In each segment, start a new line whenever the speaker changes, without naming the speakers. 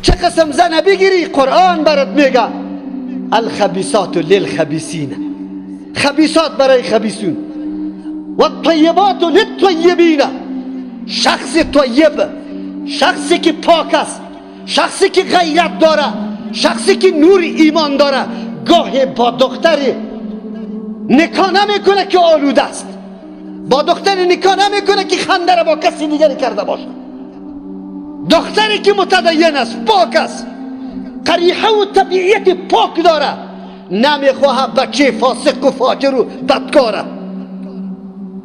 چه قسم زن بگیری؟ قرآن برات میگه الخبیثات للخبیثین، خبیثات برای خبیثون، و الطیبات للطیبین. شخص طیب، شخصی که پاک است، شخصی که غیرت داره، شخصی که نور ایمان داره، گاه با دختر نکاح نمیکنه که آلوده است، با دختر نکاح نمیکنه که خنده را با کسی دیگری کرده باشه. دختری که متدین است، پاک است، قریحه و طبیعیت پاک داره، نمیخواهد بچه فاسق و فاجر و بدکاره،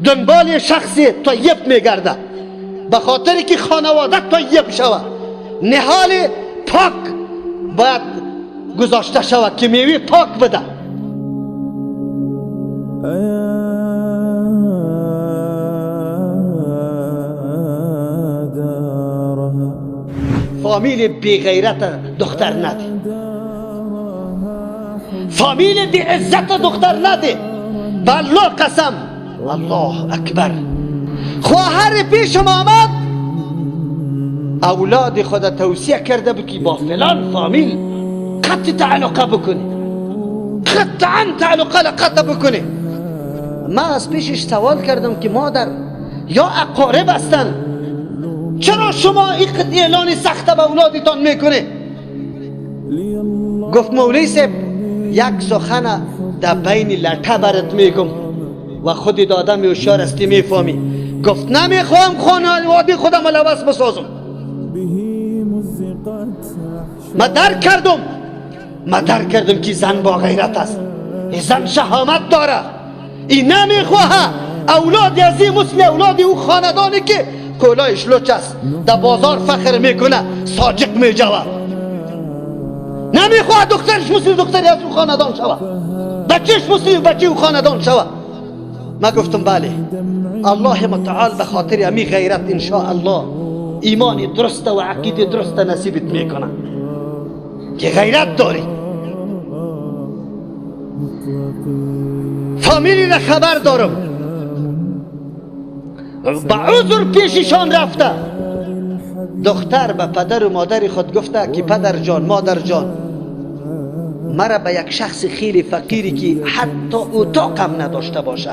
دنبال شخص طیب میگرده به خاطر که خانواده طیب شود. نهال پاک باید گذاشته شود که میوه پاک بده. فامیل بی غیرت دختر نده، فامیل بی عزت دختر نده. به الله قسم، الله اکبر، خواهر پیشم آمد، اولاد خود توصیه کرده بود که با فلان فامیل قطع تعلقه بکنی، قطعا تعلقه قطع بکنی. من از پیشش سوال کردم که مادر یا اقارب هستند، چرا شما این اعلان سخت به اولادتان میکنه؟ گفت مولوی صاحب یک سخن در بین لطه برات میگم و خود دادم هوشیار هستی میفهمی. گفت نمیخوام خانواده خودم لوس بسازم. ما درک کردم، ما درک کردم که زن با غیرت است، زن شهامت داره، این نمیخواه اولاد از این مثل اولاد او خاندانی که کولایش لچ است، در بازار فخر میکنه، ساجق میجوه، نمیخواه دخترش مثل دختری از او خاندان شوه، بچهش مثل بچه او خاندان شوه. ما گفتم بله، الله متعال به خاطر امی غیرت ان شاء الله ایمان درست و عقیده درست نصیبت میکنه که غیرت داری. فامیلی را خبر دارم، با عذر پیششان رفته، دختر به پدر و مادر خود گفته که پدر جان، مادر جان، مرا به یک شخص خیلی فقیری که حتی اتاقم نداشته باشه،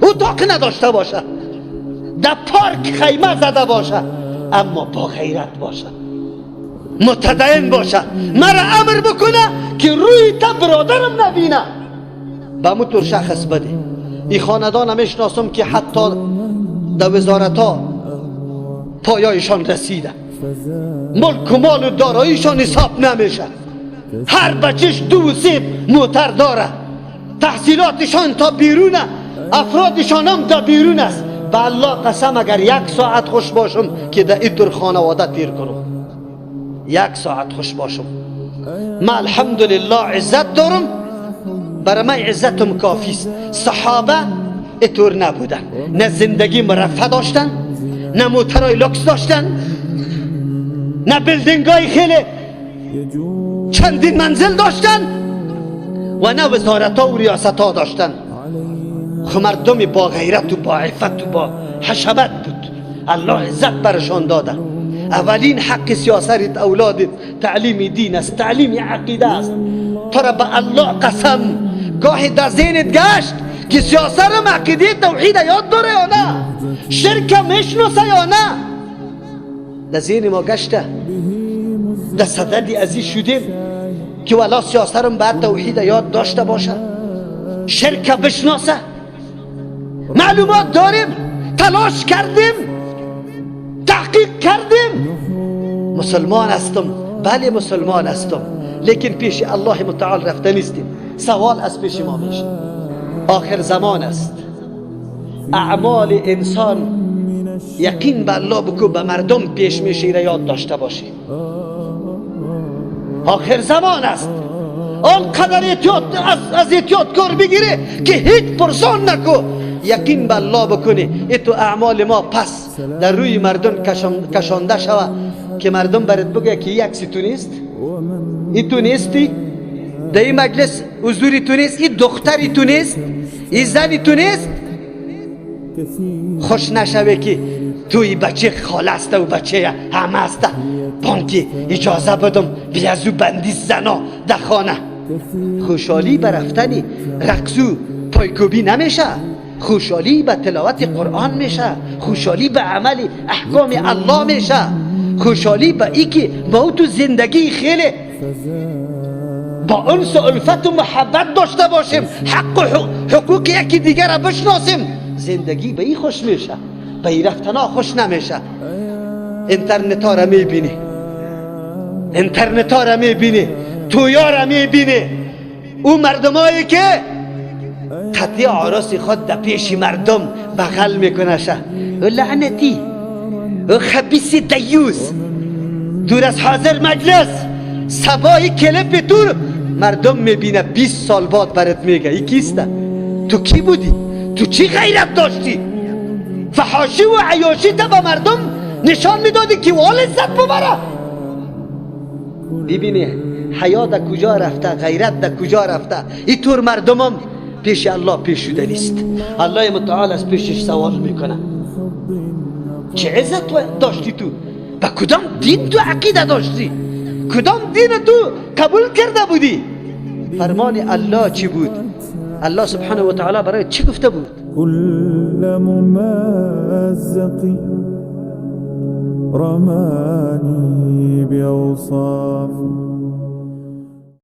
اتاق نداشته باشه، در پارک خیمه زده باشه، اما با غیرت باشه، متدین باشه، مرا امر بکنه که روی تا برادرم نبینه، به موتور شخص بده. این خاندان میشناسم که حتی در وزارت ها پایایشان رسیده، ملک و مال و داراییشان حساب نمیشه، هر بچهش 2 و 3 موتر داره، تحصیلاتشان تا بیرونه، افرادشان هم تا بیرون است. به الله قسم اگر یک ساعت خوش باشم که در این خانواده تیر کنم، یک ساعت خوش باشم، من الحمدلله عزت دارم، برای من عزتم کافی است. صحابه اینطور نبودن، نه زندگی مرفه داشتن، نه موترهای لوکس داشتن، نه building های خیلی چندین منزل داشتن و نه وزارت ها و ریاست ها داشتن. خب مردم با غیرت و با عفت و با حشمت بود، الله عزت برشان داده. اولین حق سیاست اولاد تعلیم دین است، تعلیم عقیده است. تو را به الله قسم گاهی در ذهنت گشت که سیاست را عقیده توحید یاد داره یا نه، شرک میشناسه یا نه، در ذهن ما گشته، در صدد ازی شدیم که والا سیاست را باید توحید یاد داشته باشه، شرک بشناسه. معلومات داریم، تلاش کردیم، تحقیق کردیم، مسلمان هستم، بله مسلمان هستم، لیکن پیش الله متعال رفته نیستیم. سوال از پیش ما میشه، آخر زمان است، اعمال انسان یقین به الله بکو به مردم پیش میشه، یاد داشته باشی. آخر زمان است، آنقدر احتیاط از احتیاط کار بگیره که هیچ پرسان نکو، یقین به الله بکنی. ای تو اعمال ما پس در روی مردم کشانده شوه که مردم برات بگه که یک سی تو نیست، ای تو نیستی، در این مجلس حضوری تو نیست، این دختری تو نیست، این زنی تو نیست. خوش نشوه که توی بچه خاله است و بچه همه است، بانکی اجازه بدم بیازو بندی زنا در خانه. خوشحالی به رفتن رقصو پایکوبی نمیشه، خوشحالی به تلاوت قرآن میشه، خوشحالی به عمل احکام الله میشه، خوشحالی به ای که ما تو زندگی خیلی با انس و الفت و محبت داشته باشیم، حق و حقوق یکی دیگر را بشناسیم. زندگی به ای خوش میشه، به ای رفتنا خوش نمیشه. اینترنت ها را میبینی، اینترنت ها را میبینی، تویا را میبینی، او مردمایی که قطعی آراس خود در پیش مردم بغل میکنه شه. لعنتی، او خبیث دیوس، دور از حاضر مجلس سبای کلپ تو مردم میبینه 20 سال بعد برات میگه ای کیسته، تو کی بودی، تو چی غیرت داشتی، فحاشی و عیاشی تا به مردم نشان میدادی که وال لذت ببره. ببینی حیا در کجا رفته، غیرت در کجا رفته. این طور مردمم پیش الله پیش شده نیست. الله متعال از پیشش سوال میکنه چه عزت داشتی تو، به کدام دین تو عقیده داشتی، کدام دین تو قبول کرده بودی، فرمان الله چی بود، الله سبحانه و تعالی برای چی گفته بود؟
كل ممزق رماني بأوصاف.